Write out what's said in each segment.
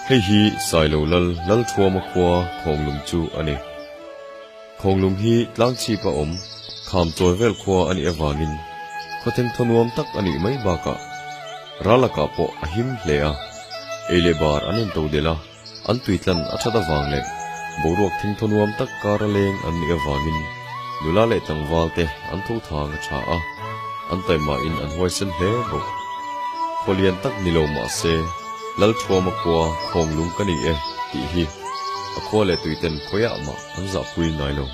Hei hi Sailo Lal Lalthuama khua Khawnglung chu a ni. Khawnglung hi tlangchhip a awm, kham chawi vel khua a nih avangin khawtheng thaw nuam tak a nih mai bakah ralakah pawh a him hle a, ei leh bar an in to delh a, an tuitlan a that avang leh boruak thingthaw nuam tak kara leng an nih avangin nula leh tlangval te an tho thang a tha a, an taimahin an huaisen hle bawk. Khaw lian tak ni lo mah se Lalthuama khua Khawnglung ka ni e tih hi a khua leh tuiten khawiah mah an zahpui ngai lo.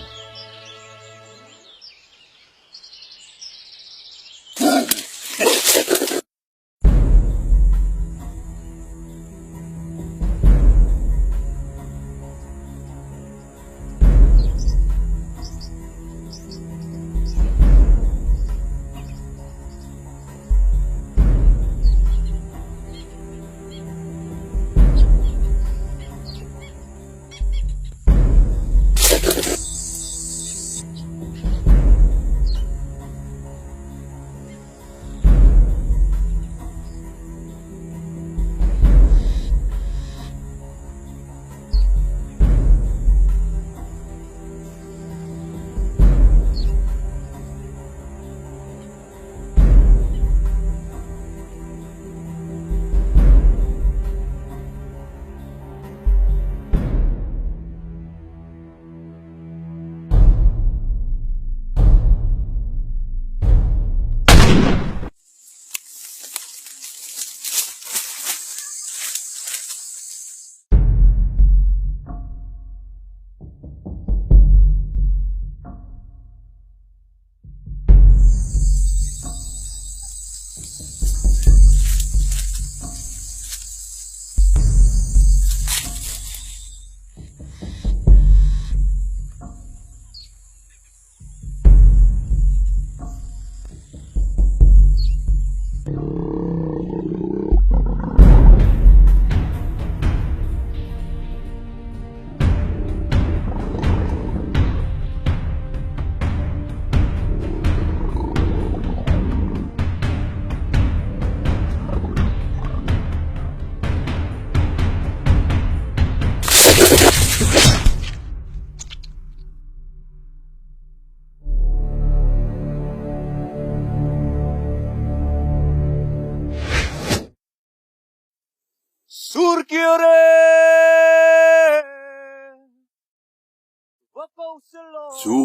Chu,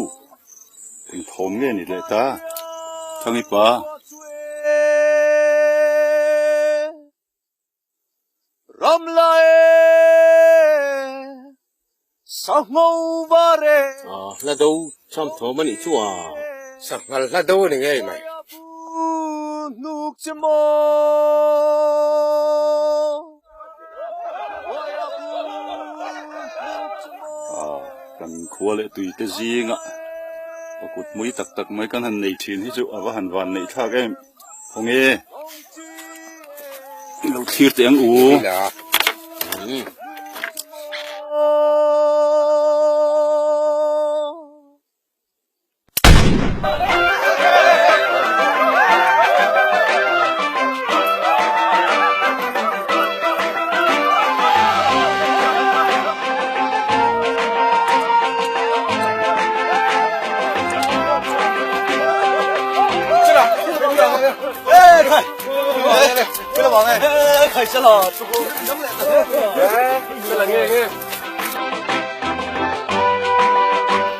eng thawm nge ni leh ta? Thangi pa. Hla do cham thawm a nih chu a. Sanghal hla do a ni ngei mai. Kan khua leh tui te zinga pakut mui tak tak mai kan han nei thin hi chu a va han van neih thlak em. Khawnge lo thlir teh ang u.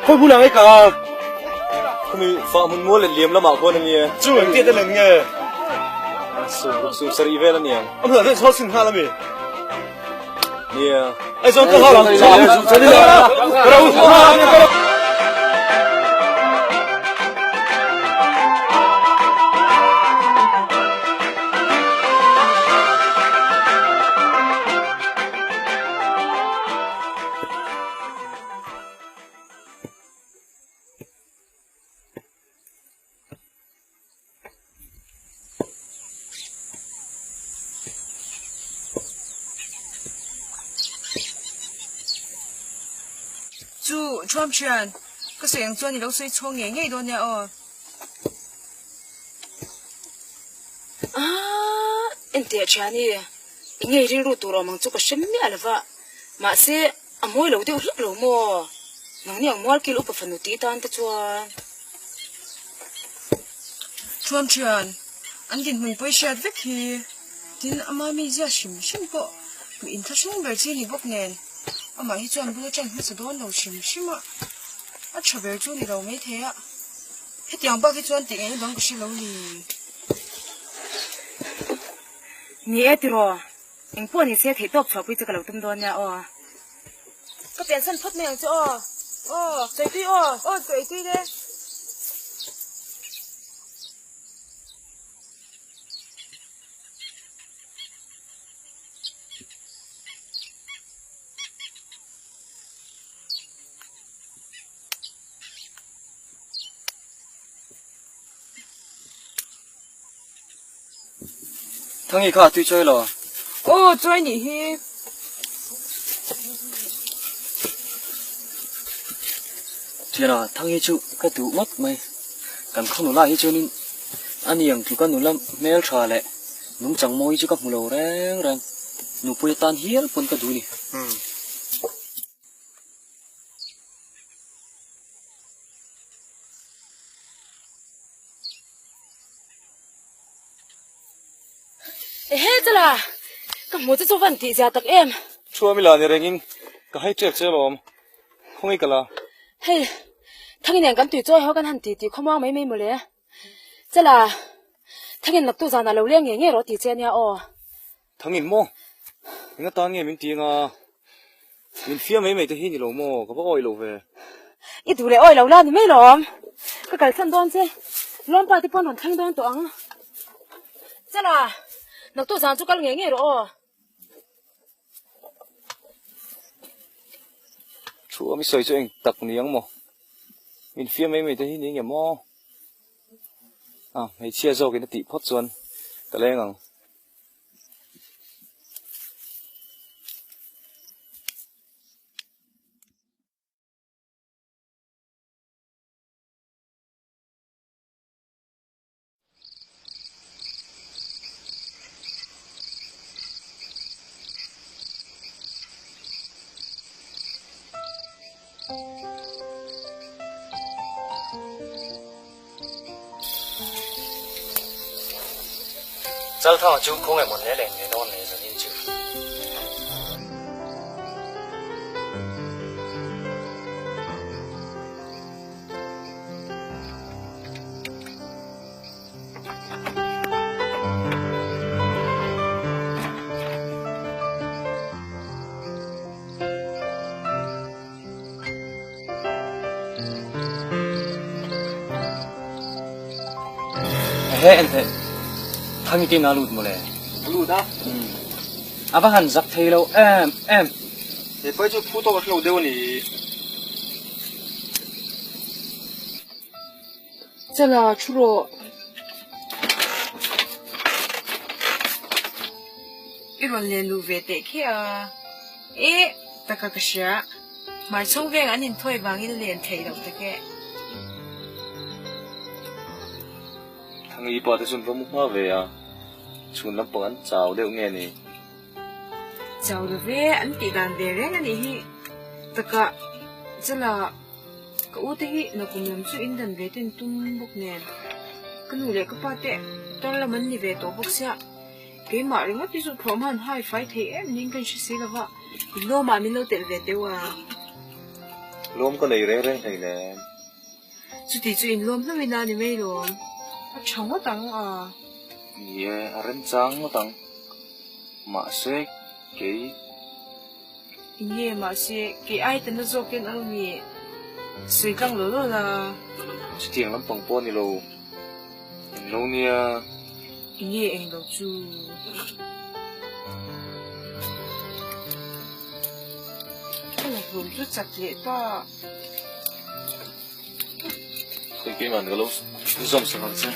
Khawi hmunah nge ka khumi fah hmun mual leh liam lamah khuan a nia chu eng tiat a len nge sum sarih vel a niang a hmunah chuan chhawl sin nghal a mi nia ai chuan ka hlau ang Chu Thuam thian, ka sawi ang chuan i lo sawi chhawng ngei ngei dawn nia aw. Aaa, enteh thiani. Enge rilru tur awm ang chu ka hre miah lo va, mahse a mawi lo deuh hlek lo maw? Nangni ang mualkil upa fanu tih tan te chuan. Chuan thian, an dinhmun pawh i hriat vek hi. Tin, ama mi zia hrim hrim pawh mi inthlahrung ber chi a ni bawk nen, amah hi chuan bul atang hmasa dawn lo hrim hrim a, a tha ber chu ni lo maithei a. Hetiang bak hi chuan tih ngaihna dang ka hre lo ni. Ni e tiraw, eng pawh ni se theihtawp chhuahpui che ka lo tum dawn nia aw. Ka piansan phawt mai ang che aw. Aw, chaitui aw. Aw, chaitui le. Thangi kha tui chawi lo. Aw chawi nih hi. Thiana Thangi chu ka duh ngawt mai. Kan khaw nula hi chuanin a ni ang tluka nula hmel tha leh nungchang mawi chu ka hmu lo reng reng. Nupui atan hial pawn ka duh ni. Ehe chala ka hmu che chu van tih zia tak em. Thuam ila ni rengin ka hai ṭek che alawm, khawngaih ka la. Hei, Thangin nen kan tui chawi ho kan han ti tih khawmuang mai mai mawle. Chala, Thangin naktu zanah lo leng ngei ngei rawh ti che ania aw. Thangin maw? Eng atan nge min ti anga? Min fiam mai mai te hi ni lo maw? Ka va awi lo ve. I duh leh awi lo la ni mai lawm. Ka kalsan dawn che. Lawmpa te pawn rawn thleng dawn tawh ang. Chala, naktuk zan chu kal ngei ngei rawh aw. Thu a mi sawi chu eng tak ni ang maw? Min fiam mai mai te hi ni nge maw? A, hmeichhia zawkin a tih phawt chuan ka leng ang. Chalthanga chu khawngaih mawn le leng ve dawn le zanin chu. Ehe en teh Thangi te ina lut mawle. A lut a? Umm. A va han zak thei lo em em. He pai chu phu tawk a hre lo deuh a ni. Chala thu rawh. I rawn len luh ve teh khi a. Eh, taka ka hria. Hmaichhung veng an inthawi vangin len theih loh tak e. Thangi pa te chuan va mu hma ve a, chhun lampang an chau deuh nge ni? Chau lo ve, an tih dan ve reng a nih hi. Taka, chala. Ka u te hi nakum lam chu in dan ve ten tum bawk nen ka nu leh ka pa te tar lam an ni ve tawh bawk sia keimah ringawt hi chu thawm han hai fai thei em niin ka inhre si lova in lawmah min lo telh ve teuh a. Lawm ka nei reng reng hleinem. Chuti chu in lawm hlauh ina ni mai lawm. A tha ngawt ang a. Ni e, a remchang ngawt ang. Mahse kei. Enge mahse kei ai ta na zawk hian a mi sawi tlang lo lo la. Chutiang lampang pawh a ni lo. Eng lo nia. Enge eng lo chu. Ka la hlawm chu chat leh ta. Khawi keimah ka lo zawm sak ang che.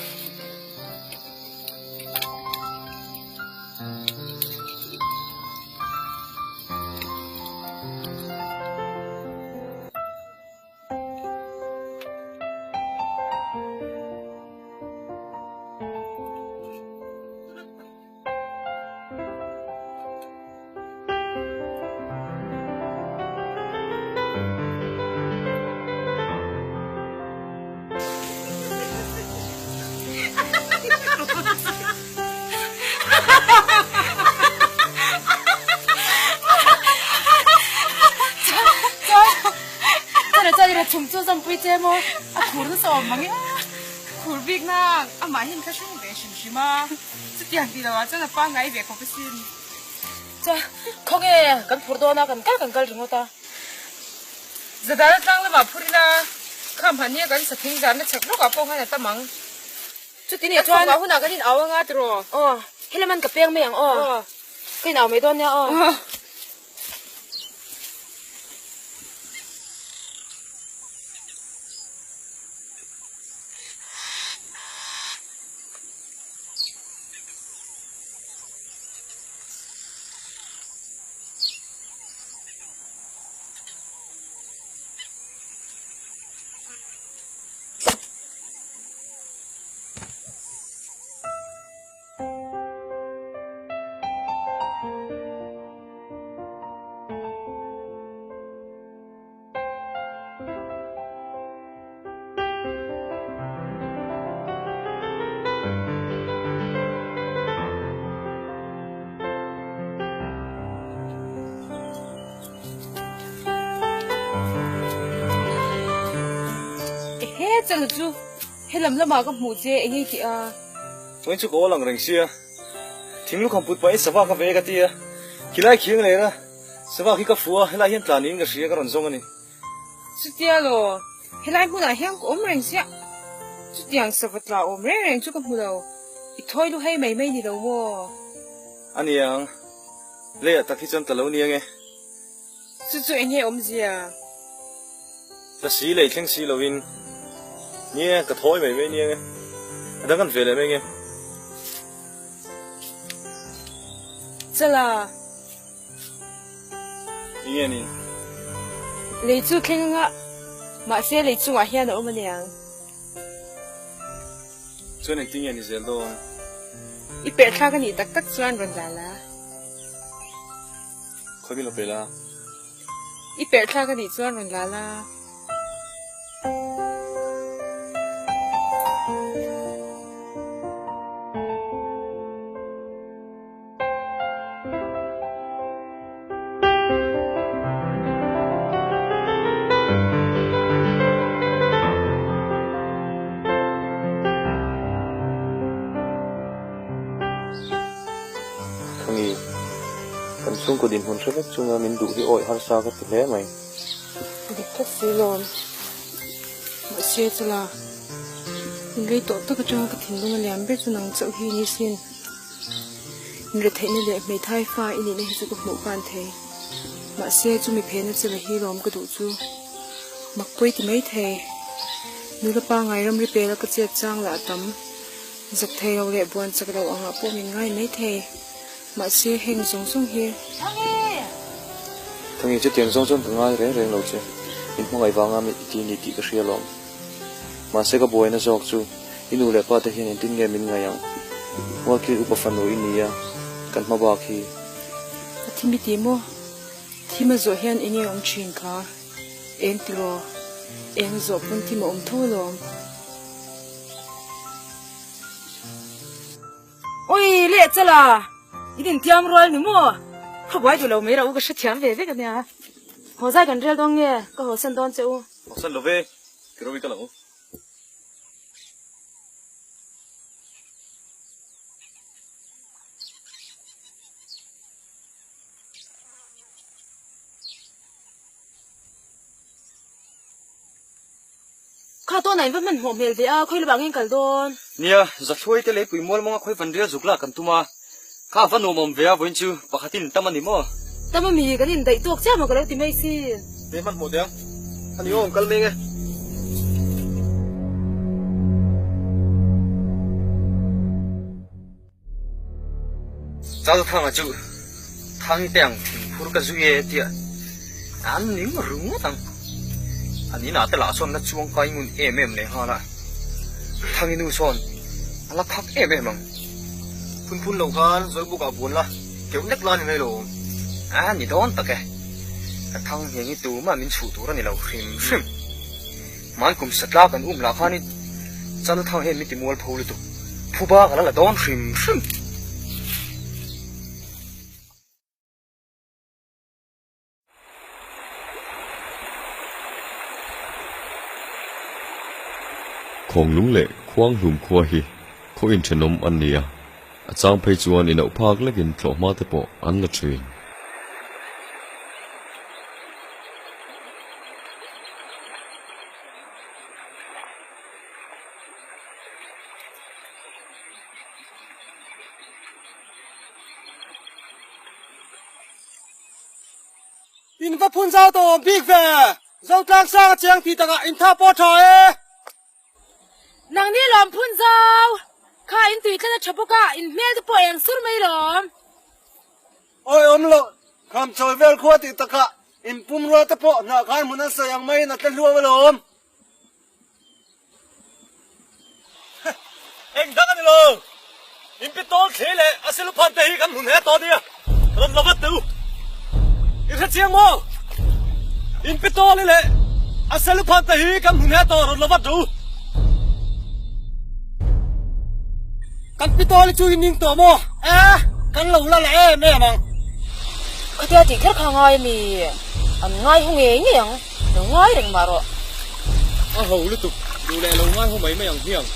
chhunzawmpui che maw? A khur nasa awm mang e. Khur bik nang, amah hian kha hrung ve hrim hrim a, chutiang tih loh ah chuan a pangngai ve khawp asin. Chuan khawnge kan phur dawn a, kan kal kan kal ringawt a. Zadara tlang lamah phur ila, kham han nia kan sathing zarna chhak lawkah pawh khan a tam ang. Chuti nih chuan. Ka hunah kan inau anga tiraw? Aw, helam an ka peng mai ang aw. Ka inau mai dawn nia aw. Ehe chalo chu helam lamah ka hmuh che eng nge tih a. Chuan chu ka aw lang reng sia thing lukham put pahin sava ka ve ka ti a khilai khiang leh a sava khi ka fuh a helai hian tlan niin ka hria ka rawn zawng a ni. Chutia law helai hmunah hian ka awm reng sia chutiang sava tla awm reng reng chu ka hmu lo i thawi lu hei mai mai ni lo maw? A niang leiah tak hi chuan ta lo niang e. Chu chu eng nge awmzia? Ka si lei thleng si lovin nia ka thawi mai mai nia nge a dang kan ve leh mai nge. Chala. Eng nge ni? Lei chu thleng anga mahse lei chungah hian a awm aniang. Chuan engtin nge ni zel dawn? I pehthlak anih tak tak chuan rawn la la. Khawi min lo pe la. I perh thlak a nih chuan rawn la la. Khangi, kan chhungkaw dinhmun hre vek chunga min duh hi awih harsa ka ti hle mai. Dik tak si lawm. Mahse chula, in rei tawh tak atanga ka thinlung a liam ber chu nang chauh hi ni sin. In retheihna leh hmeithai fa i nihna hi chu ka hmuh khan thei. Mahse chumi phena chela hi lawm ka duh chu. Mak pawi ti mai thei. Nula pangai ramri pela ka chet chang lah a tam. Zak thei lo leh buan chak lo angah pawh min ngai mai thei. Mahse heng zawng zawng hi. Thangi! Thangi chutiang zawng chuan ka ngai reng reng lo che. Min hmangaih vanga mi i ti ni tih ka hria lawm. Mahse ka buaina zawk chu i nu leh pa te hian engtin nge min ngaih ang? Mualkhil upa fanu i ni a, kan hma bak hi. A thim i ti maw? Thim a zawh hian eng nge awm thin kha? Eng tiraw? Eng zawh pawn thim a awm tho alawm. Ui leh chala i din tiam rual ni maw? Ka buai duh lo mai rau ka hrethiam ve vek ania. Haw zai kan rel dawn nge ka haw san dawn che u. Haw san lo ve, ti rawh i ka lo. Kha tawnah in va hmanhmawh hmel ve a, khawi lamah nge kal dawn? Nia, Zathluai te leipui mual mawnga khawi van rial zuk lah kan tum a, kha va nuam awm ve a vawiin chu pakhatin tam a ni maw? Tam a mi, kan indaih tawk chiah maw ka lo ti mai si. Ve hmanhmawh teh ang, a ni aw ang kal meng e. Chalthanga chu Thangte ang thingphur ka zui e tia an ning ringawt ang. An inah te lah sawn la chuang kai ngun em em leh nghal a, Thangi nu sawn a la khak em em ang. Phun phun lo khan Zawlbuk ah buan la keuh nek la ni mai lo. A ni dawn tak e, ka thang hian hi tumah min chhuh tur a ni lo hrim hrim. Hmankum satla kan um lah khanin Chalthang hian min ti mual pho lutuk. Phuba ka la la dawn hrim hrim. Khawnglung leh Khuanghlum khua hi khaw inthenawm an ni a, a chang phei chuan inauh phak lekin thlawhhma te pawh an la thin. In va phun zau tawh awm bik ve. Zotlang sang a chiang tih takah in tha pawh tha e. Nangni lawm phun zau. Kha in tui tlat a tha bawk a, in hmel te pawh eng sur mai lawm. Awi awm loh, kham chawi vel khua tih takah in pumrua te pawh hnah khan hmun an sawi ang maiin a tle hluau alawm. Eng dang a ni lo. In pitol thli leh a siluphan te hi kan hmun he tawh nia. Rawn la vat teh u. I hre chiang maw? In pitol i leh a siluphan te hi kan hmun he tawh rawn la vat rawh u. Kan pitol i chu i ning tawh maw? E, kan lo la leh em em ang. Khatia tih kher kha ngai a mi? An ngai haw ngei ngei ang. Lo ngai reng mah rawh. A ho lutuk, duh leh lo ngai ho mai mai ang hiang.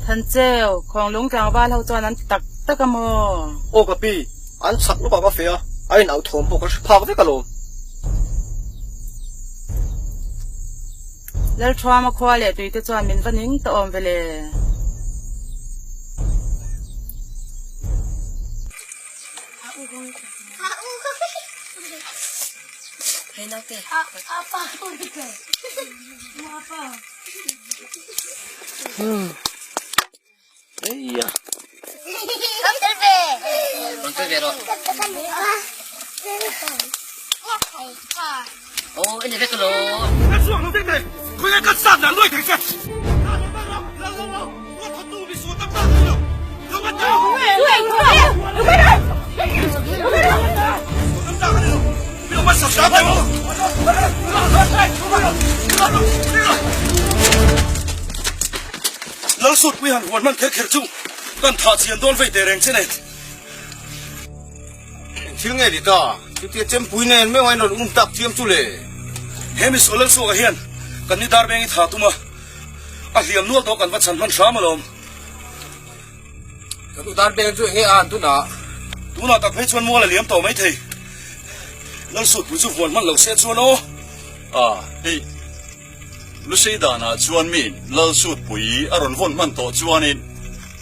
Thancheu, Khawnglung tlangval ho chuan an ti tak tak a maw? Aw ka pi, an chak lawk a ka fe a, a inauh thawm pawh ka hre phak vek alawm. Lalthuama khua leh tuite chuan min va ning ta awm ve le. Lalsutpui han huan hman kher kher chu kan thah chian dawn vei teh reng che nen. Eng thil nge ni ta? Chutia chempui nen meuh a in rawn um tak chiam chu le. He misual Lalsuaka hian kan ni dar beng i tha tum a, a hliam nual tawh kan va chhan hman hram alawm. Kan u dar beng chu eng nge a an tunah? Tunah tak phei chuan mual a liam tawh maithei. Lalsutpui chu vuan hman lo se chuan aw. A, hei Lusei danah chuan miin Lalsutpui a rawn vawn hman tawh chuanin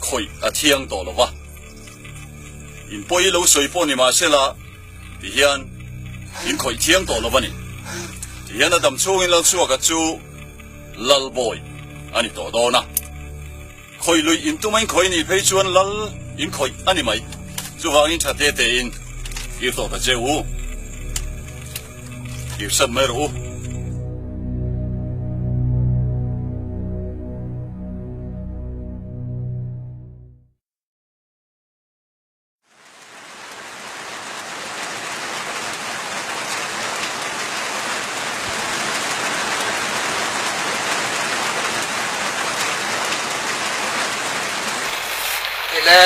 khawih a thiang tawh lo va. In pawi lo sawi pawh ni mahsela ti hian in khawih thiang tawh lo va ni. Ti hian a dam chhungin Lalsuaka chu Lalbawi a ni tawh dawn a. Khawih lui in tuma in khawih nih phei chuan Lal in khawih a ni mai. Chuvangin tha te tein kir tawh ta che u. Kir sat mai rawh u. Ile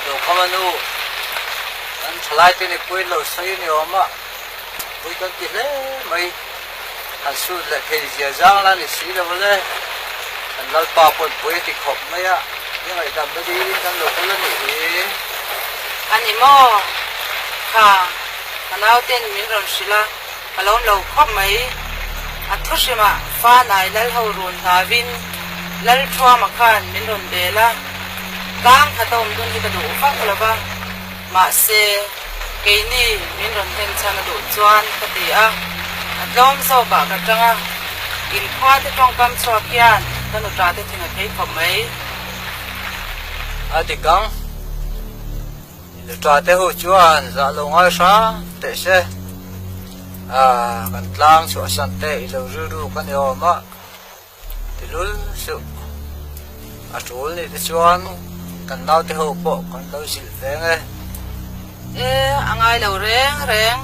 lo kham a nu an thalai te ni pui lo sawi ni awm a pui kan ti hle mai han sut leh thei zia zang la ni si lo le kan lalpa pawn pui a ti khawp mai a. I ngaihdam na dil in kan lo kal a nih hi. A ni maw? Kha, ka nauten min rawn hrilh a, ka lo lo khawp mai. A thu hrimah fa nai lal ho run hnavin Lal Thuama khan min rawn bel a, tlang khat a awm dun hi ka duh vak lo va, mahse, keini min rawn hlen chhan a duh chuan ka ti a, a tlawm zawkah ka tang a, inkhua te tawngkam chhuak hian ka nuta te thin a thei khawp mai. A dik ang. Nuta te ho chuan zah lo ngai hram teh se. A, kan tlang chhuahsan te i lo rilru ka ni awm a, ti lul suh. A tul nih te chuan kan naute ho pawh kan lo zilh veng e. E, a ngai lo reng reng.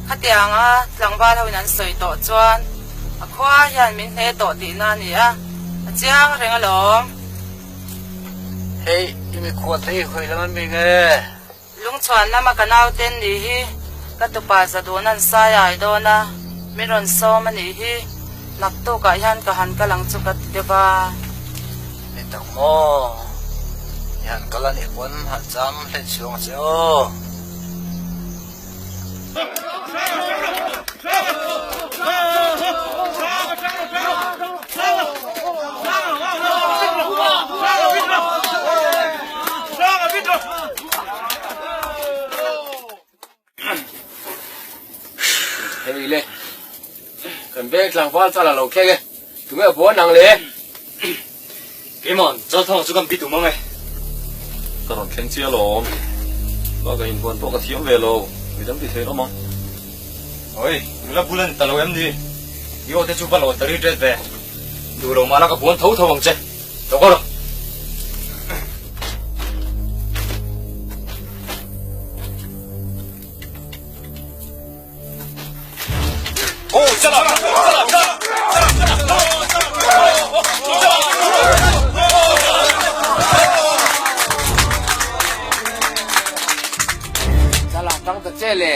Khatianga tlangval hoin an sawi tawh chuan a khua hian min hne tawh tihna a ni a, a chiang reng alawm. Hei, i mikhual thei hawi lam a mi nge? Lungchhuan lama ka nauten ni hi ka tupa Zadun an sai ai dawn a. Min rawn sawm a nih hi, naktukah hian ka han kal ang chu ka ti deuh a. Ni tak maw? I han kal a nih pawn han cham hlen chhuang che aw. Hei le, kan veng tlangval chal a lo thleng e, tunge a buan ang le? Keima'n Chalthanga chu kan bi tum ang e. Ka rawn thleng chiah alawm, bakah inbuan pawh ka thiam ve lo, midang ti thei rawm ang. Oi, nula bul a ni ta lo em ni? I aw te chu va lawn ta rit ret ve. Duh lo mahla ka buan tho tho ang che. Lo kal rawh. Chala tang ta che le.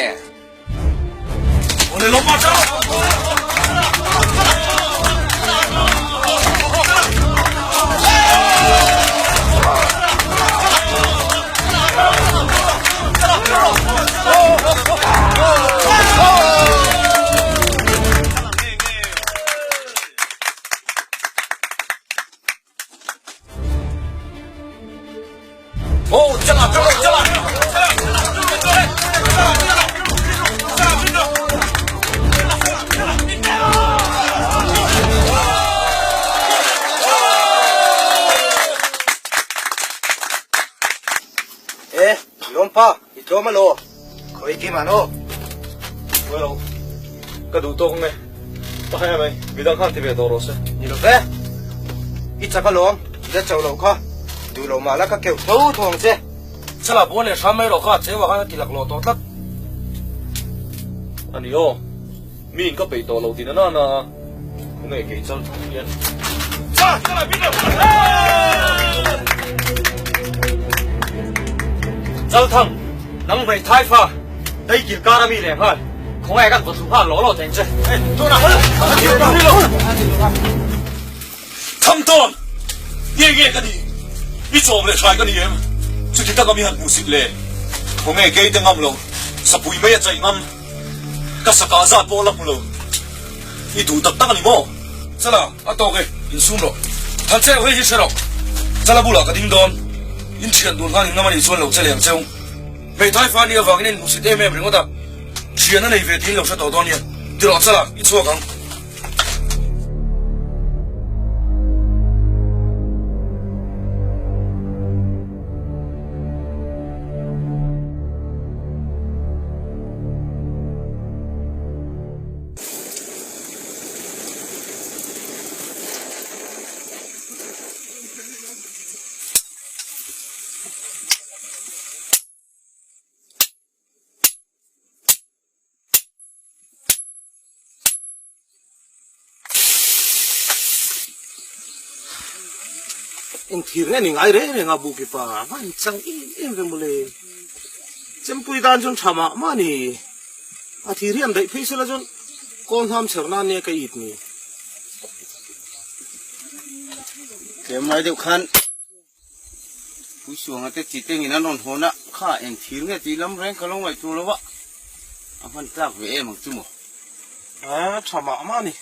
E, lawmpa, i tlawm alaw? Khawi kim an aw? Khawi lo, ka duh tawk nge. Ka hai mai, midang khan ti ve tawh rawh se. Ni lo ve, i chak alawm, i la cho loh kha, duh lo mah la ka keuh tho tho ang che. Chala buan leh hram mai rawh kha, cheu ah khan a ti laklawh tawh tlat. A ni aw, mi in ka peih tawh lo ti na na a, khawnge kei chal thung hian. Chalthang, nang hmeithai fa. Dai kil kar a mi leh nghal, khawngaih kan vawthlu nghal lawh lawh thei ang che. Tham tawn! Nge nge ka ni? I chawm leh hrai ka ni em? Chuti taka mi han hmuhsit le? Khawnge kei te ngam lo, sapui mai a chaih ngam, ka sakah zat pawh la hmu lo. I duh tak tak a ni maw? Chala, a tawk e, insum rawh. Thancheu hei hi hre rawh. Chala bulah ka ding dawn. In thian dun khan in ngam a nih chuan lo che leh ang cheu. Hmeithai fa nia vangin a inhmuhsit em em ringawt a, thian a nei ve tiin lo hre tawh dawn nia, ti rawh chala, i chhuak ang. Engthir nge ni ngai reng reng a bukipa va in chang em em ve mawle. Chempui dan chuan tha mah mah a ni. A thir hi an daih phei sela chuan kawl hnam chher nan nia ka it ni. Tlem lai deuh khan. Puisuanga te chi tengin an rawn hawn a, kha eng thir nge tih lam reng ka lo ngaihtuah lo a, a hman tlak ve em ang chu maw? A tha mah mah a ni.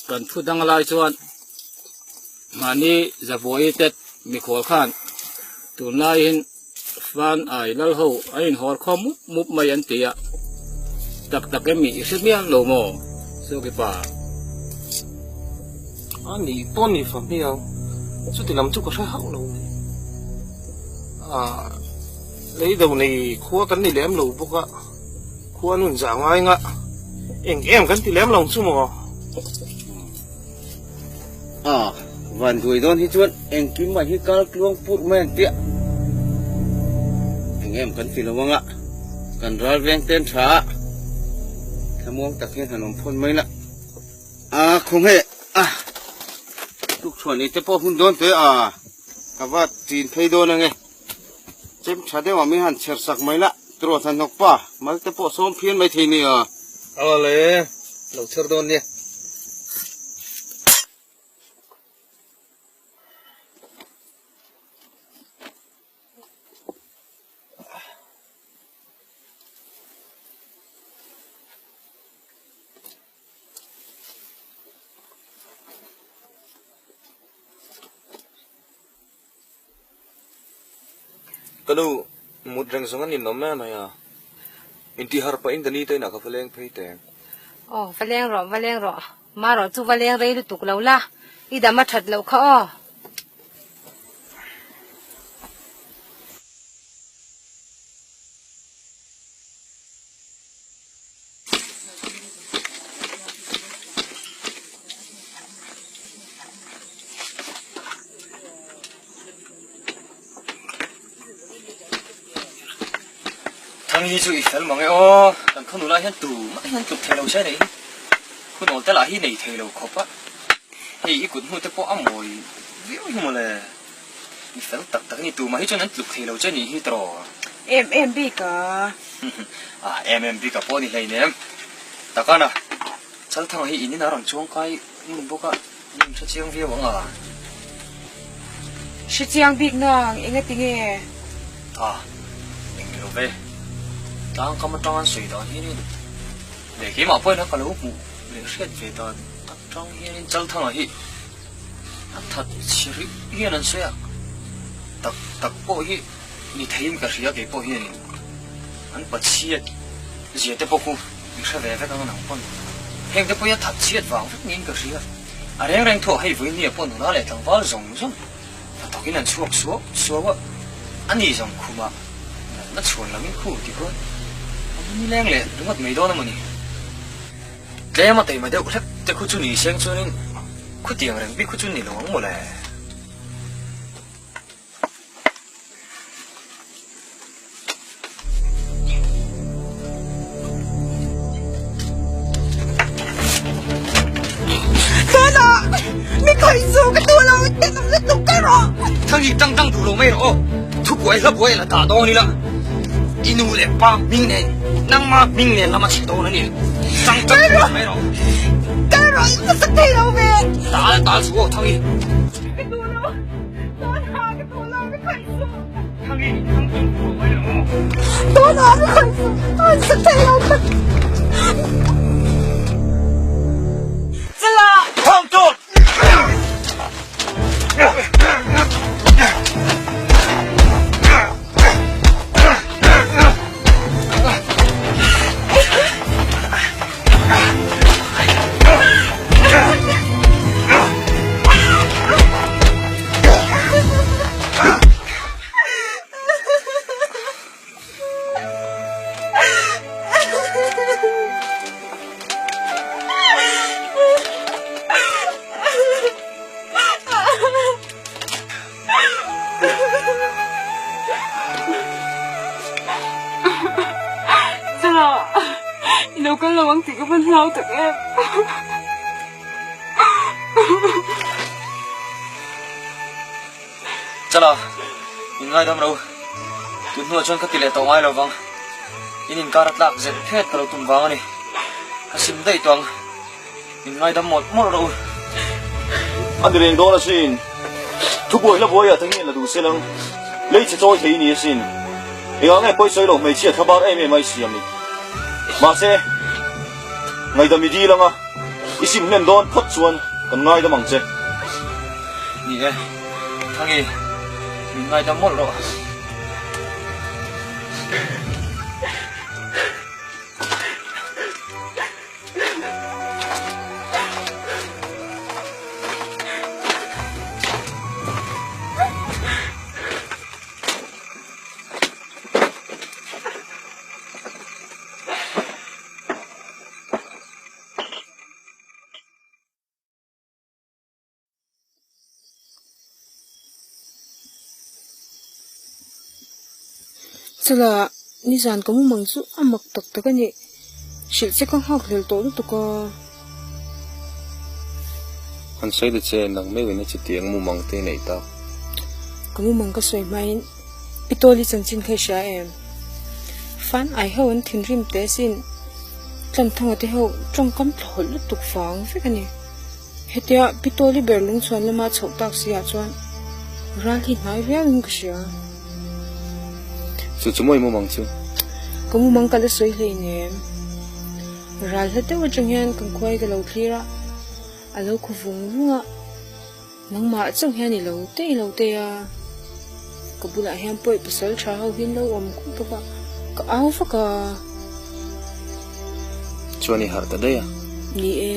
Kan thu dang lai chuan mahni Zavuai tet mikhual khan tunlaiin Fan ai lal ho an inhawr khawm mup mup mai an ti a, tak tak em i hre mial lo maw Sukipa? A ni pawn ni fa hmiang, chuti lam chu ka hre hauh lo mai. Ah, lei do nei khua kan ni lem lo bawk a, khua nun zah ngai ngah eng em kan ti lem lo chu maw? A van duai dawn hi chuan engkim mai hi kal tluang purh mai ang tia eng em kan ti lo anga kan ral veng ten tha a thlamuang tak hian han awm phawn mai la a khawnge a tukchhuah ni te pawh hun dawn te a ka va chin phei dawn ange chem tha deuh ah mi han chher sak mai la tiraw thanhnawk pa mal te pawh sawm phian mai thei nia. Awle, lo chher dawn nia. Ka nu, mut reng zawng a ninawm em mai a. Intihar pahin ka ni te inah ka va leng phei teng. Aw, va leng rawh, va leng rawh. Marawh chu va leng rei lutuk lo la, i dam a that loh kha aw. Thang hi chu i fel mang e aw, kan khaw nula hian tu mah hian tluk thei lo se nei hi, hun awl te lah hi nei thei lo khawp a, hei i kut hnu te pawh a mawi viau hi mawle, i fel tak tak a ni, tu mah hi chuan an tluk thei lo che nih hi tawh. Em em bik a. A em em bik a pawh ni hleinem, takana Chalthanga hi in in a rawn chuang kai ngun bawk a. Min hre chiang viau ang a. Hre chiang bik nang, enga tinge? A, eng ni lo ve. Tlang kam atang an sawi dan hianin leh keimah pawhin a ka lo hmuh leh hriat ve dan atang hianin Chalthanga hi a that chhe rih hian an sawi a, tak tak pawh hi ni theiin ka hria keipawh hianin an pachhiat zia te pawh khu I hre ve vek ang nang pawn. Heng te pawh hi a that chhiat vang vek niin ka hria. A reng reng thuah hei vawiin nia pawh nula leh tlangval zawng zawng hnathawk in an chhuak suau suau a, a ni zawng khumah natna chhuan lam in khu ti khuan a mu nileng leh ringawt mai dawn a maw ni. Tlem a taima deuh hlek te khu chu ni seng chuanin khutiang reng bik khu chu ni lo ang mawle. Thang tang tang duh lo mai rawh aw, thu buai hla buai la dah dawn ila, i nu leh pa hming nen nangma hming nen lama chhe dawn a ni, tang tang duh lo mai rawh. Kal rawh, i hmasa thei lo ve. Tal tal suh aw Thangi. Chala, min ngaidam ro. Tun hnuah chuan ka ti leh tawh ngai lo vang. In inkar a tlak zet phet ka lo tum vang a ni. Ka sim daih tawh ang. Min ngaidam mawlh mawlh rawh u. A ni reng dawn asin. Thubuai hla buaiah te hian la duh sel ang. Lei chhe chawi thei i ni asin. Engah nge pawisawi lo hmeichhia thlabar em em a i siam ni. Mahse, ngaidam i dil anga i sim hlen dawn phawt chuan kan ngaidam ang che. Ni e, Thangi, min ngaidam mawlh rawh. Chula nizan ka mumang chu a mak tak tak a ni. Hrilh che ka nghak hlel tawh lutuk a. Han sawi ta che, nang meuhin a chutiang mumang te i neih tak. Ka mumang ka sawi hmain Pitawli chanchin kha i hria em? Fan ai ho an thinrim teh asin. Tlanthanga te ho tawngkam thlawlh lutuk vang vek a ni. Hetia Pitawli ber lungchhuan lama chhoh tak si ah chuan ral hi hnai viau in ka hria. Chu chu mawi mumang chu. Ka mumang ka la sawi hleinem. Ral hla deuh atang hian kan khuai ka lo thlir a, a lo khaw vung vung a. Nangmah chauh hian i lo tei lo tei a, ka bulah hian pawi pasal tha ho hi an lo awm khup bawk a, ka au vak a. Chuan i harh ta daih a. Ni e,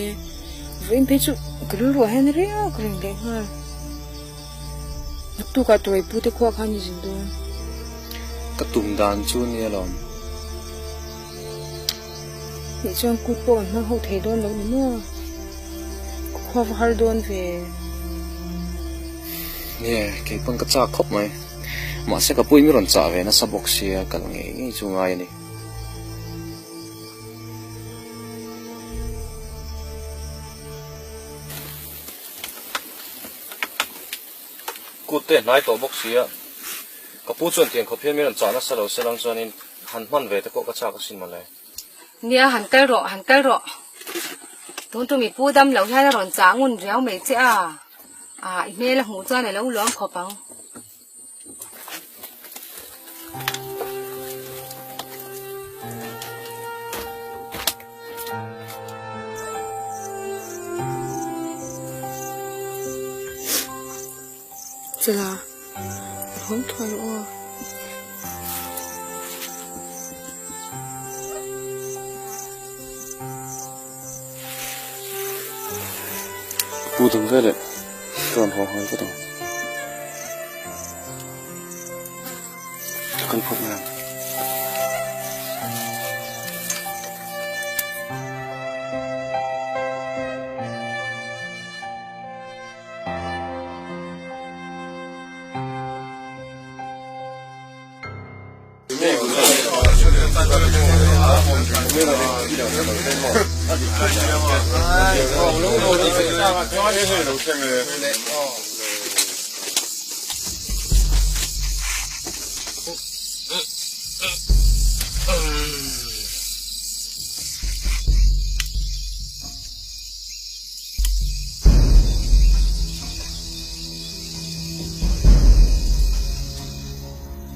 vawiin phei chu ka rilruah hian riau ka reng leh nghal. Naktukah tuai pu te khuah khan i zin dawn. Ka tum dan chu nia lawm. Nih chuan kut pawh an hmang ho thei dawn lo ni maw? Ka khua va har dawn ve. Nge, kei pawn ka chak khawp mai. Mahse ka puin mi rawn chah ve nasa bawk sia kal ngei ngei chu ngai a ni. Kut te hnai tawh bawk sia, ka pu chuan tiang khawp hian mi rawn chah nasa lo se lang chuanin han hman ve te pawh ka chak asin mawle. Nia han kal rawh, han kal rawh. Tun tum i pu dam loh hian a rawn chah ngun riau mai che a, ah i hmel a hmuh chuan a lo luam khawp ang. Chela, a hawng thuai rawh aw. Pu dang veleh ka rawn haw nghal vat ang. Ka kal phawt mai ang.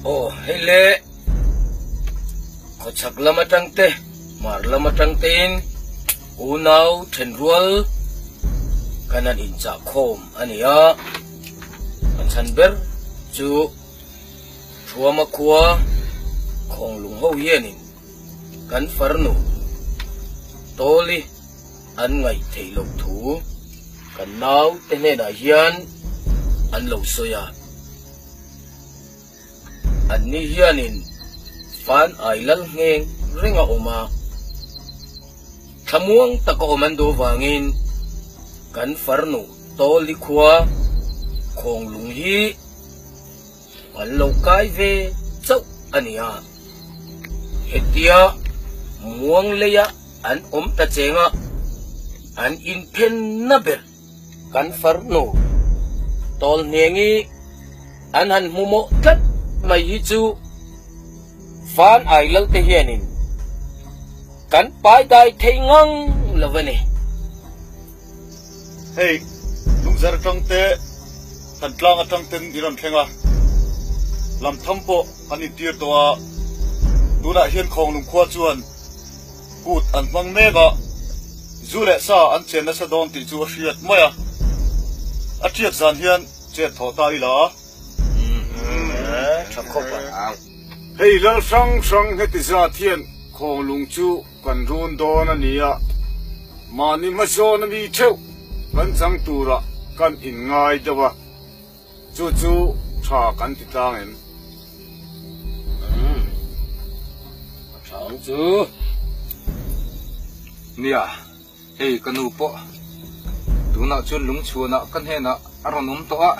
Aw hei le khawchhak lam atang te hmar lam atang tein unau thenrual kan han inchah khawm a ni a a chhan ber chu Thuama khua Khawnglung ho hianin kan farnu Tawli an ngaih theih loh thu kan naute hnenah hian an lo sawi a. Anni hianin fan ai lal ngheng reng a awm a, thlamuang taka awm an duh vangin kan farnu Tawli khua Khawnglung hi an lo kai ve chauh a ni a. Hetia muang leia an awm ta cheng a, an inphenna ber kan farnu Tawlhnengi an han hmu mawh tlat mai hi chu Van ai lal te hianin kan pai dai thei ngang lo a ni. Hei, Lungzar atang te, Thantlang atang ten i rawn thleng a, Lamtham pawh an intir tawh a, tunah hian Khawnglung khua chuan kut an hmang mek a, zu leh sa an chen nasa dawn tih chu a hriat mai a, a ṭiak zan hian chet thawh ta ila. Tha khawp a. Hei lal hrang hrang heti zat hian Khawnglung chu kan run dawn a ni a, mahni hmasawn a mi theuh kan chang turah kan inngai deuh a, chu chu tha kan ti tlang em? Umm, a tha ang chu. Nia, hei ka nu pawh tunah chuan lungchhuanah ka hnenah a rawn awm tawh a,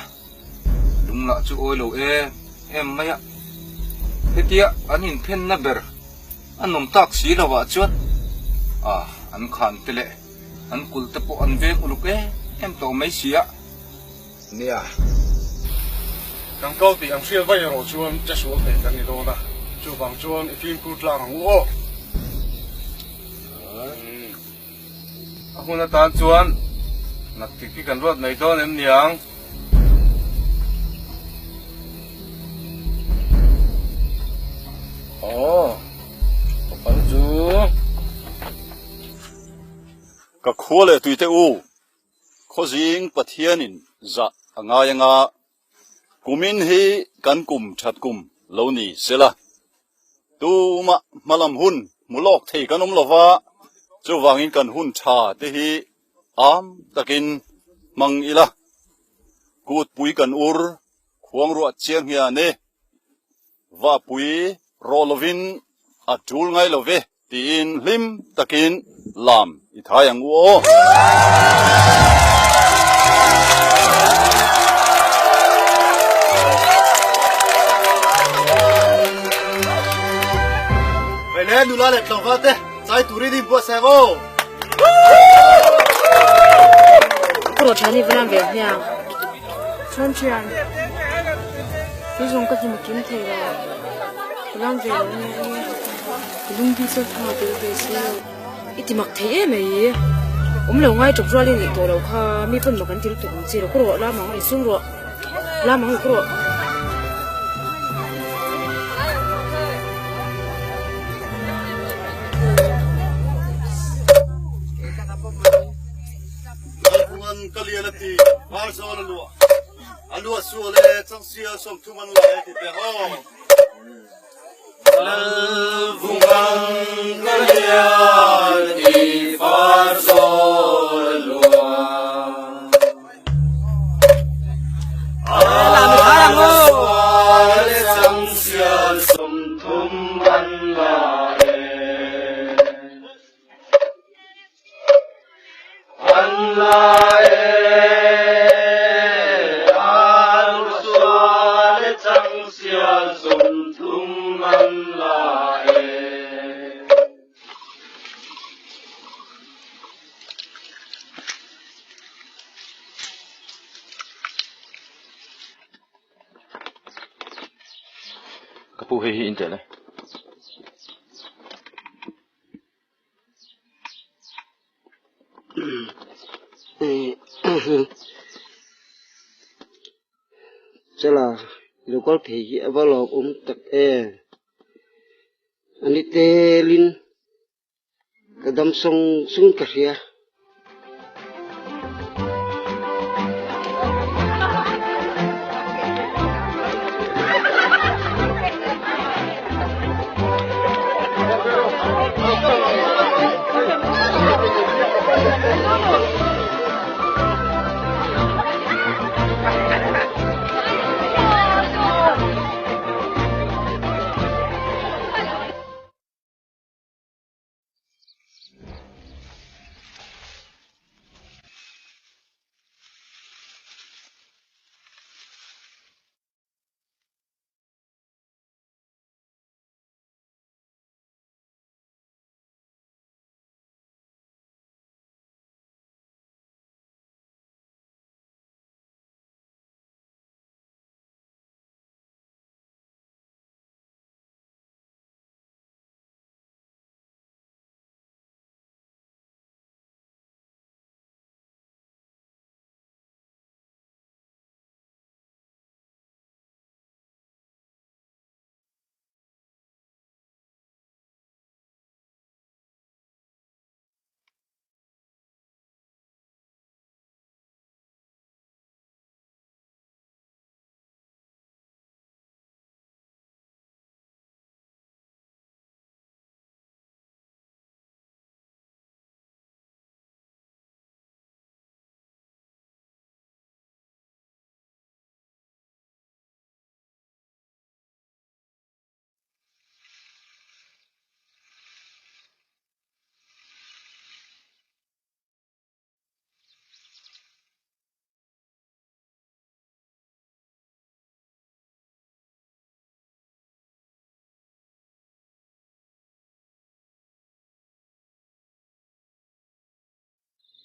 lung lah chu awi lo em em mai a, hetia an inphenna ber A nawm tak si lo ah chuan a an khan te leh an kulh te pawh an veng uluk em em tawh mai si a. Nia, kan kal tih an hriat vaih erawh chuan che sual thei kan ni dawn a, chuvang chuan i fimkhur tlang ang u aw. hun atan chuan naktik hi kan ruat mai dawn em niang? Aw, ka kal chu. Ka khua leh tuite u, Khawzing Pathianin zah a ngai anga kumin hi kan kum that kum lo ni sela. Tumah hmalam hun hmu lawk thei kan awm lova, chuvangin kan hun tha te hi am takin hmang ila. Kutpui kan ur khuangruah chiang hian e, vahpui rawh lovin a tul ngai lo ve. Tiin hlim takin lam i thai ang u aw. Vele nula leh tlangval te chai turin in buatsaih aw. Ka rawh thian i va lam ve hmiang. Chuan thian, kei zawng ka hlim a kim thei lo. Ka lam ve lo nia e. Ka lungdi chu thang a tel ve si lo. I ti mak thei em ai. Awm lo ngai tawp rual i nih tawh lo kha mi pawn mak an ti lutuk ang chi lo. Ka rawh lam ang insum rawh. Lam ang ka rawh. Lalpungan ka lian a ti, var zawl a luah. A luah sual e, changsial 30 an la e ti teh aw. Lalpungan ka lian a ti, var zawl a luah. A luah sual e, changsial 30 an la e. An la e, an sual e, changsial 30 an la e. Ka pu hei hi in tel e. Chala local thei hi a va lawm awm tak em ani telin ka dam sawng sawng ka hria.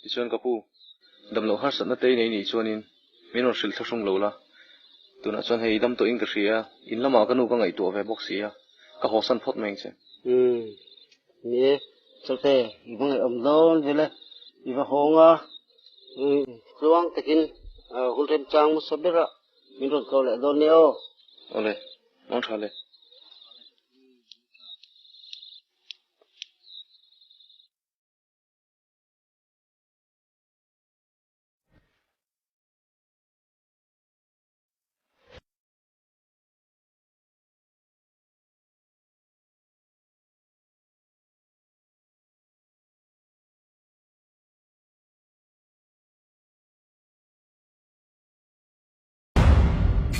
Tichuan ka pu, damloh harsatna te i nei nih chuanin min rawn hrilh thlahrung lo la. Tunah chuan hei dam tawhin ka hria a, in lamah ka nu ka ngaihtuah ve bawk si a, ka hawsan phawt mai ang che. Umm, ni e, Chalte, i va ngaihawm dawn vel e. I va hawng a, tluang takin hun remchang hmasa berah min rawn tlawh leh dawn nia aw. Awle, mawng tha le.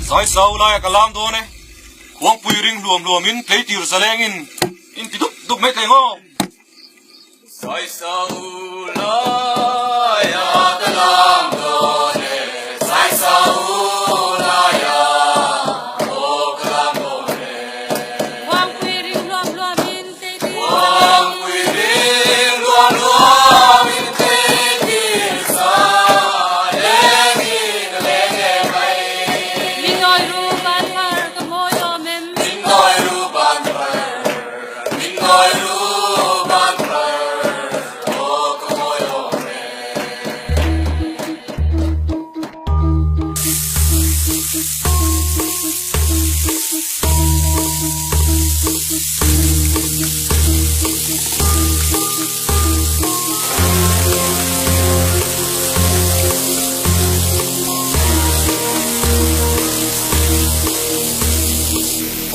Zai sau laia ka lam dawn e. Khuangpui ring hluam hluamin tleitir zalengin in ti dup dup mai tleng aw. Zai sau laia ka lam dawn e. Zai sau laia aw ka lam dawn e. Khuangpui ring hluam hluamin tleitir Khuangpui ring hluam hluamin tleitir zalengin a leng e mai. Min nawi ru ban phar ka mawi awm em. Min nawi ru ban phar. Min nawi ru ban phar aw ka mawi awm e.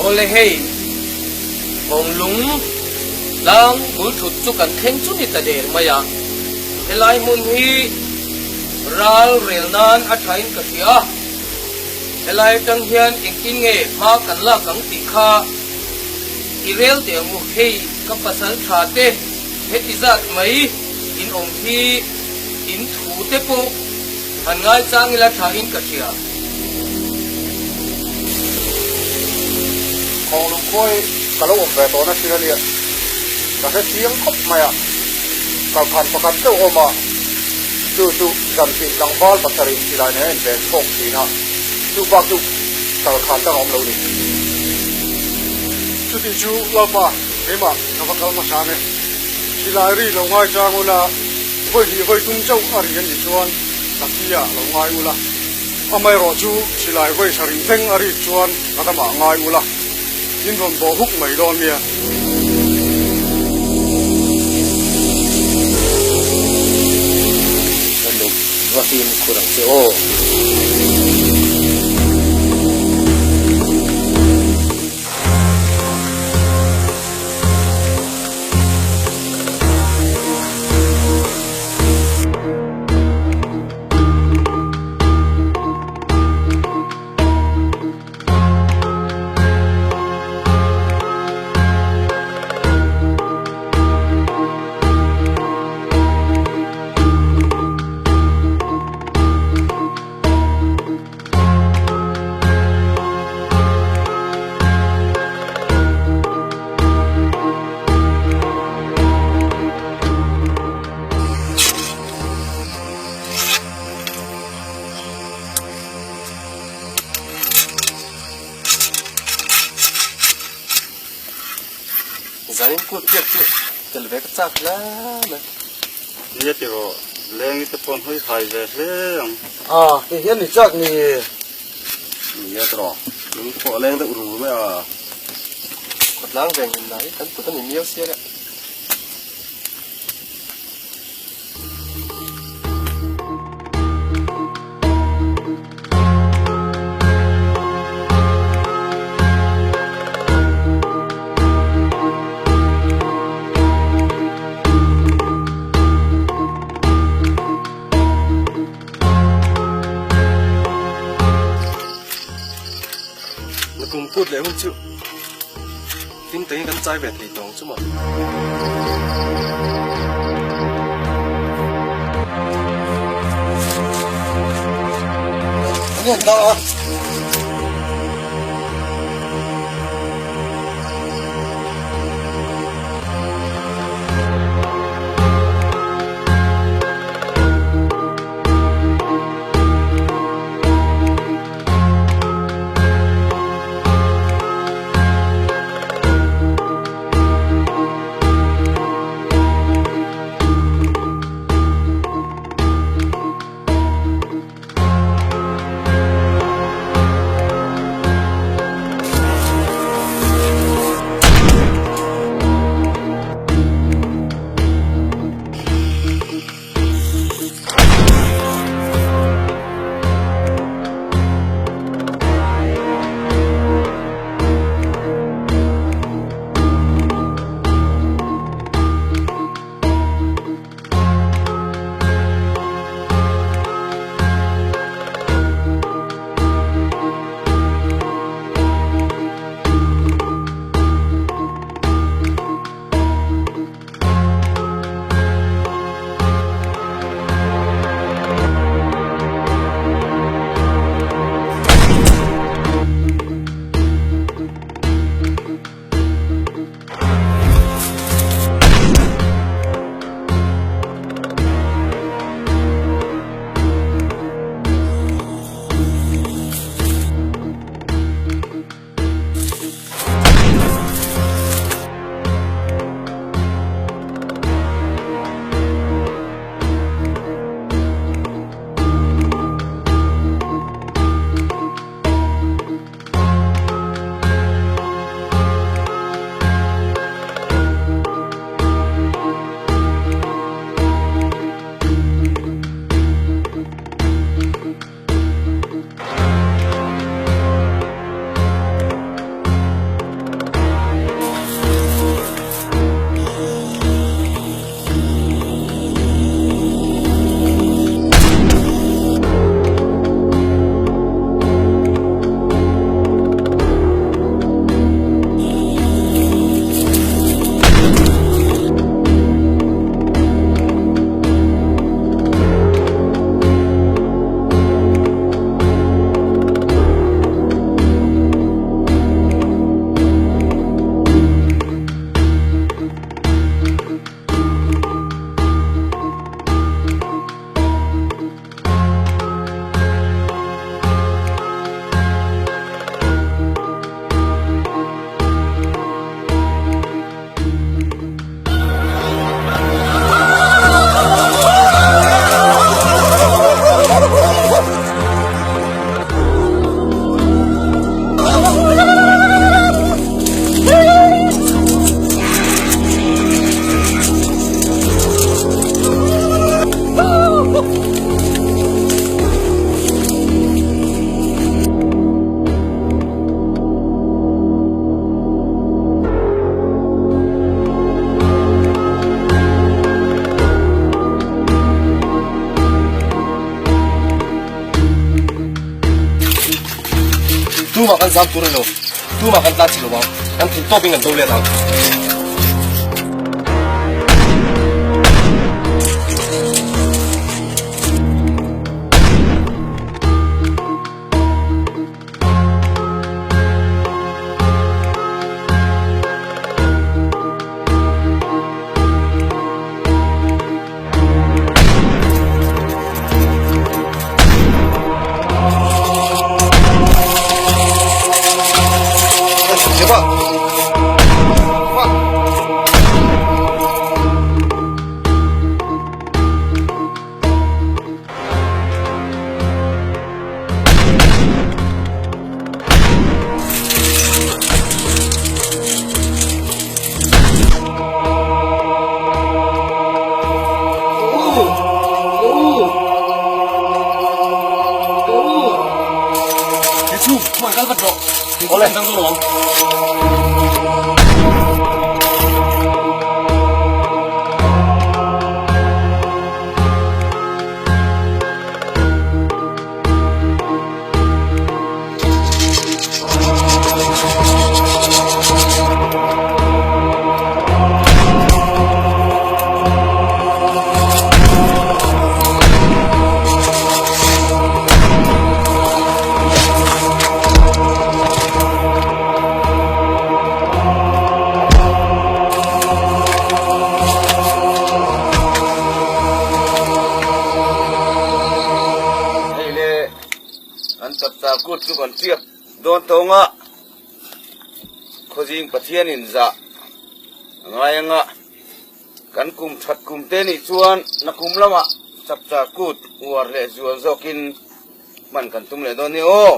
Awle hei, Kawnglung tlang bul thut chu kan thleng chu ni ta der mai a, helai hmun hi ral rel nan a thain ka hria. Helai atang hian engtin nge hma kan lak ang tih kha i rel teh ang u. Hei ka pasal tha te heti zat mai in awm hi in thu te pawh han ngaichang ila tha in ka hria. Khawnglung khuai ka lo awm ve tawh na thil a nia, ka hre chiang khawp mai a, kalkhan pakhat deuh awm a, chu chu zantin tlangval pasarih silai nen a inven chhawk thin a, chu bak chu kalkhan dang a awm lo ni. Chuti chu Lalpa keimah ka va kal hmasa ang e, silai ri lo ngai chang ula, vawi hnih vawi tum chauh a ri a nih chuan ka thi ah lo ngai ula. Amaherawh chu silai vawi sarih thleng a rik chuan ka ramah ngai ula, in rawn bawh huk mai dawn nia. Ka luk va fim khur ang che aw. Zanin kut piak chu tel ve ka chak hle mai. Nia tiraw, lengi te pawh an hawi hai ve hle ang. A, hei hian ni chak ni. Nia tiraw, lung pawh a leng deuh ru mai a. Khawtlang veng in nai kan kut a ni miau sia le. Kum kut leh hun chu hlim takin kan chai ve thei tawng chu maw. An ta a. Tumah kan zam tur a ni lo. Tumah kan tlan chhe lo ang. Kan thei tawpin kan do let ang. Hei le an chapchar kut chu kan tiak dawn tawng a, Khawzing Pathian in zah a ngai anga kan kum that kum te nih chuan nakum lamah chapchar kut uar leh zual zawkin hman kan tum leh dawn ni aw.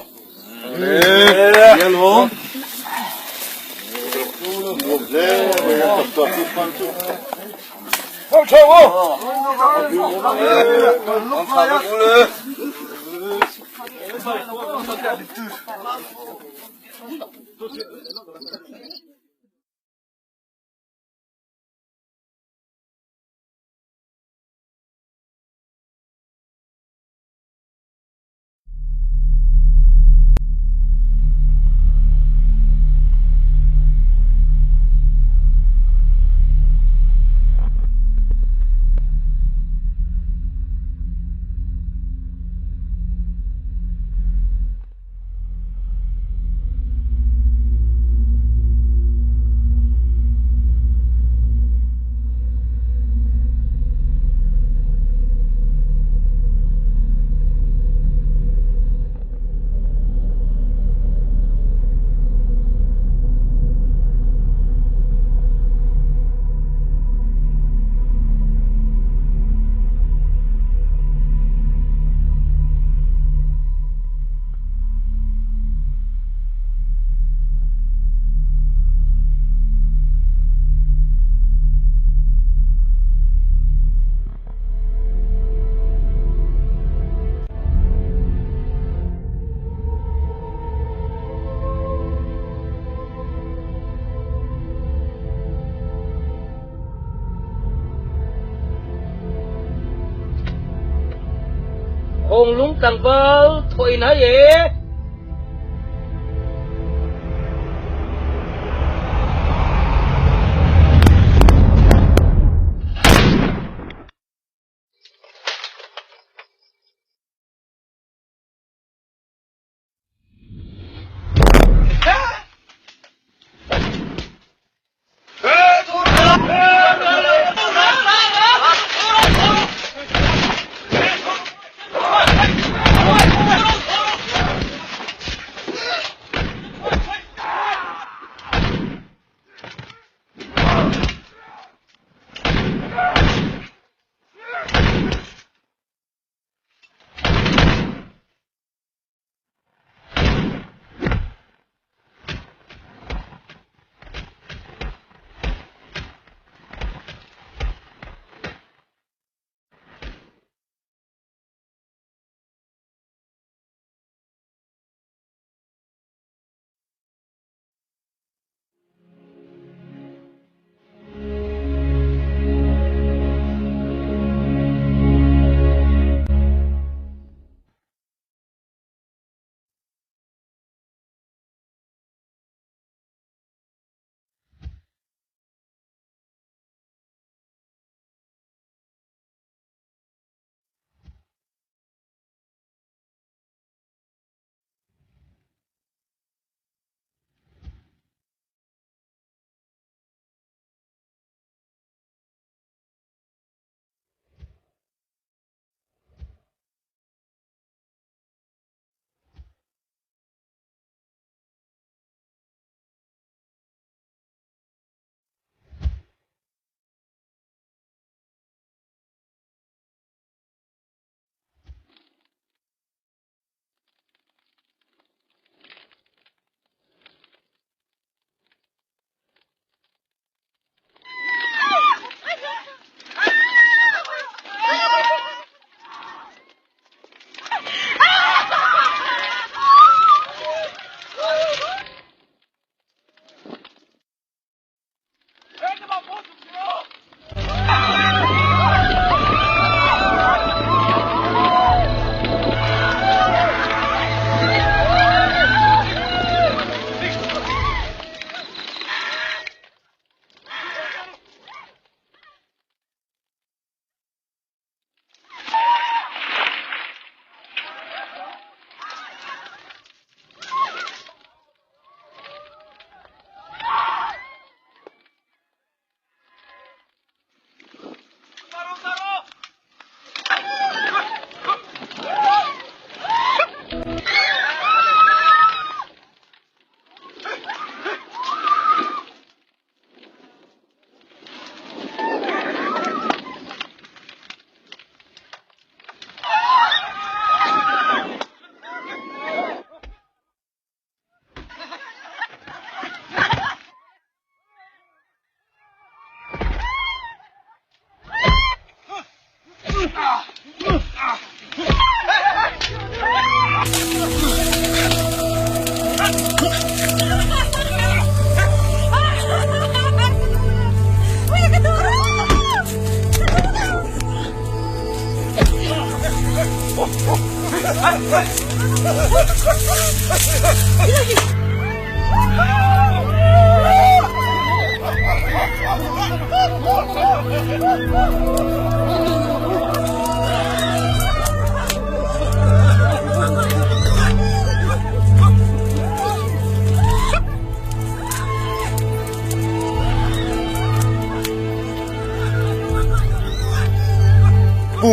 Khawnglung tlangval thawh in hai e.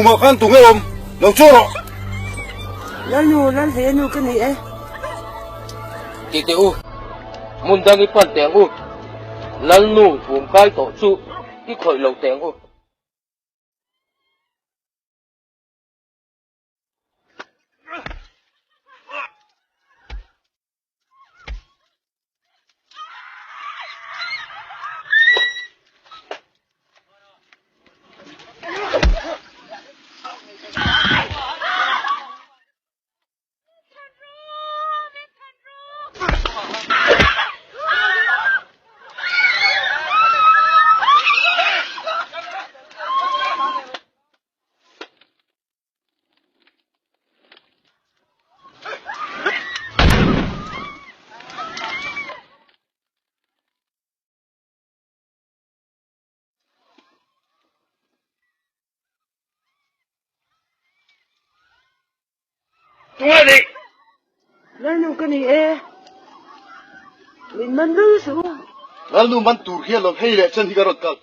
Khumah khan tunge awm lo chaw rawh. Lalnu, Lalhlei nu ka ni e. Ti teh u, hmun dang i pan teh ang u. Lalnu vum kai tawh chu i khawih lo teh ang u. Tunge ni? Lalnu ka ni e. Min man lul suh u. Lalnu man tur hian lawm hei leh chen hi ka rawn kal.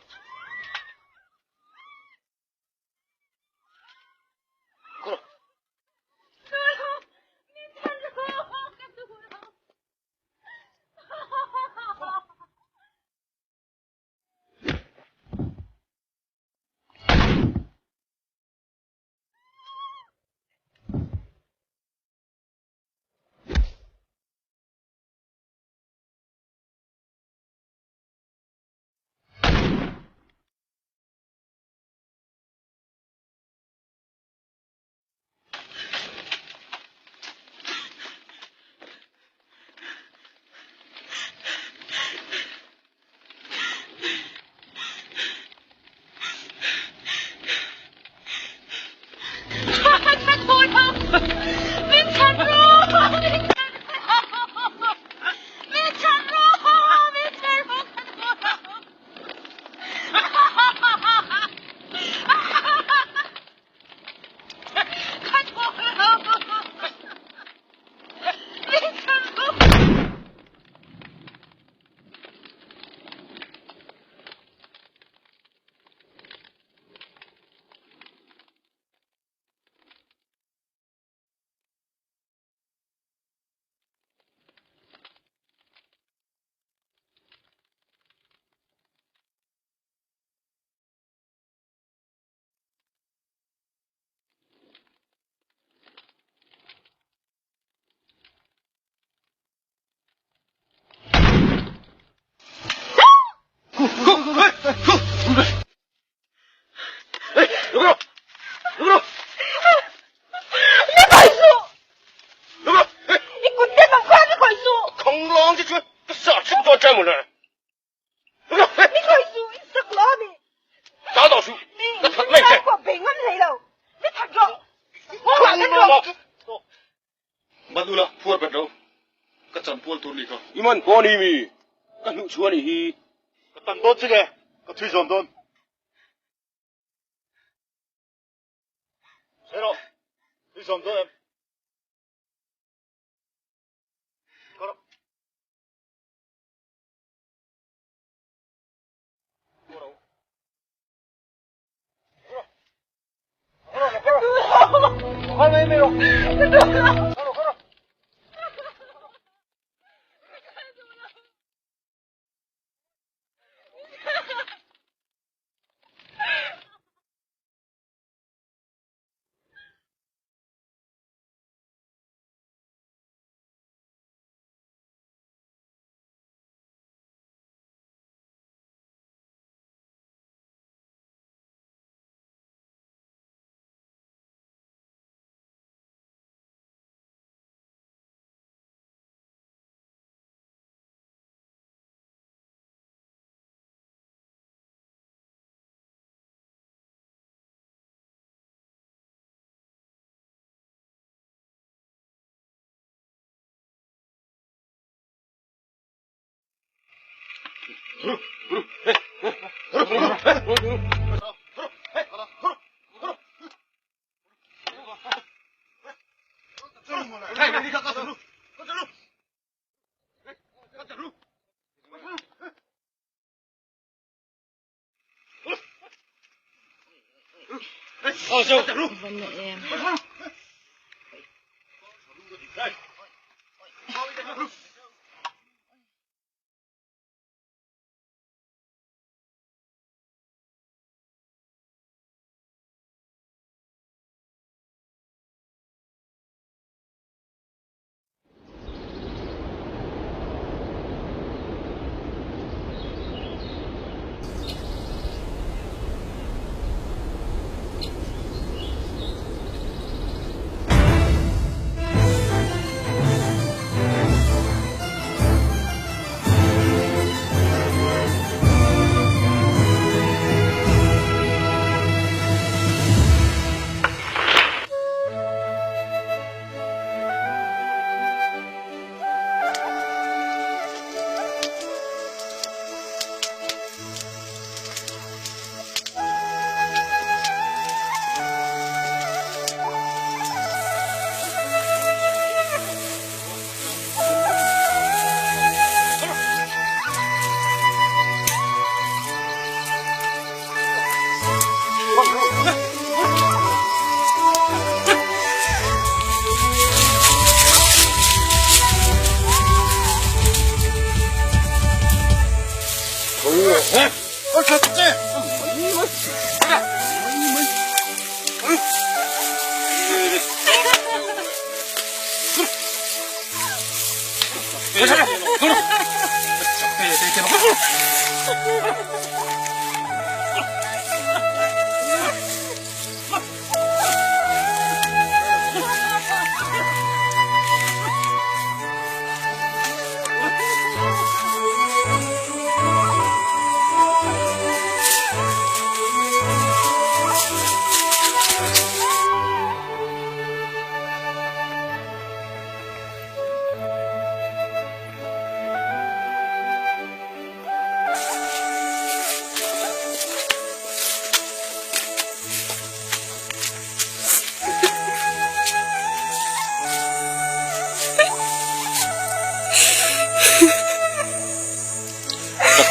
Va na em.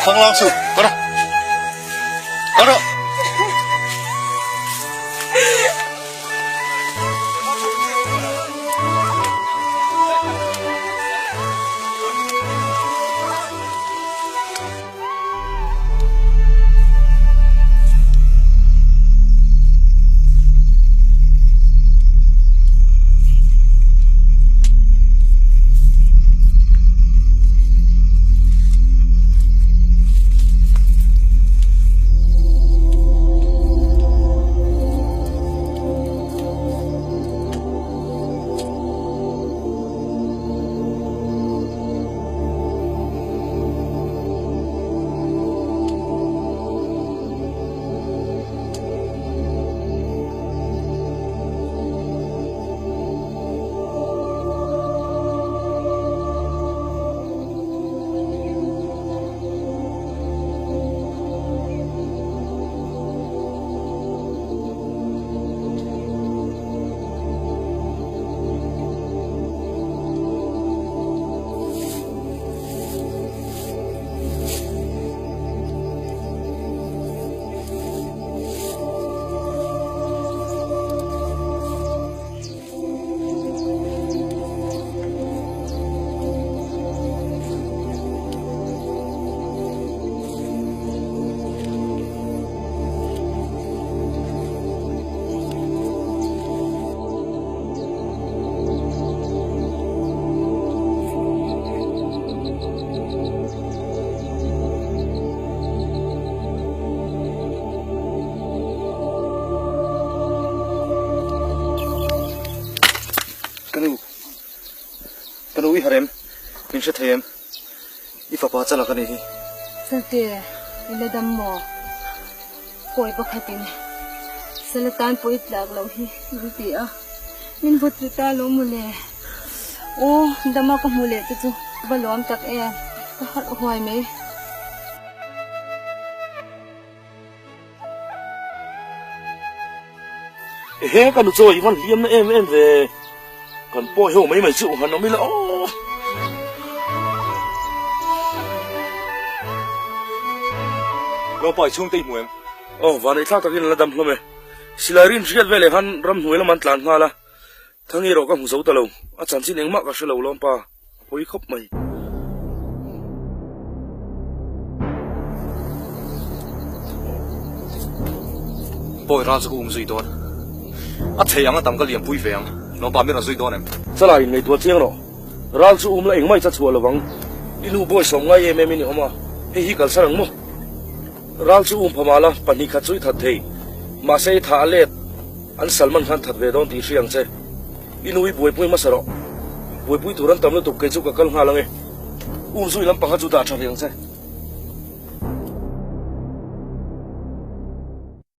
Khanglang suh, kal rawh. Kal rawh. Ka nu, ka nu i harem, min hre thei em? I fapa chala ka nih hi. Salte, i la dam maw? Pawi pakhatin sala tan pawh i tlak loh hi min ti a, min vawt ru ta lo mawle. Aw, dama ka hmu leh te chu va lawm tak em, ka harh huai mai. Ehe ka nu chaw i van hliam na em em ve, kan pawi ho mai mai chu han awm ila aw. Rawpa i chhungte i hmu em? Aw, vanei thlak takin a la dam hlawm e. Silai rin hriat veleh khan ramhnuai lam an tlan nghal a, Thangi erawh ka hmu zo ta lo, a chanchin engmah ka hre lo lawmpa, a pawi khawp mai. Pawi ral chu ka um zui dawn, a thei ang a tam ka liampui ve ang, lawmpa min rawn zui dawn em? Chala in ngaihtuah chiang rawh, ral chu um la engmah i cha chhuah lo vang, i nu bawi sawm ngai em em in i awm a, hei hi kalsan ang maw? Ral chu um pha mah la, pahnih khat chu i that thei, mahse i thah a let. An Salman khan that ve dawn tih hria ang che. I nu i buaipui hmasa rawh. Buaipui tur an tam lutuk kei chu ka kal nghal ang e. Um zui lampang kha chu dah tha rih ang che.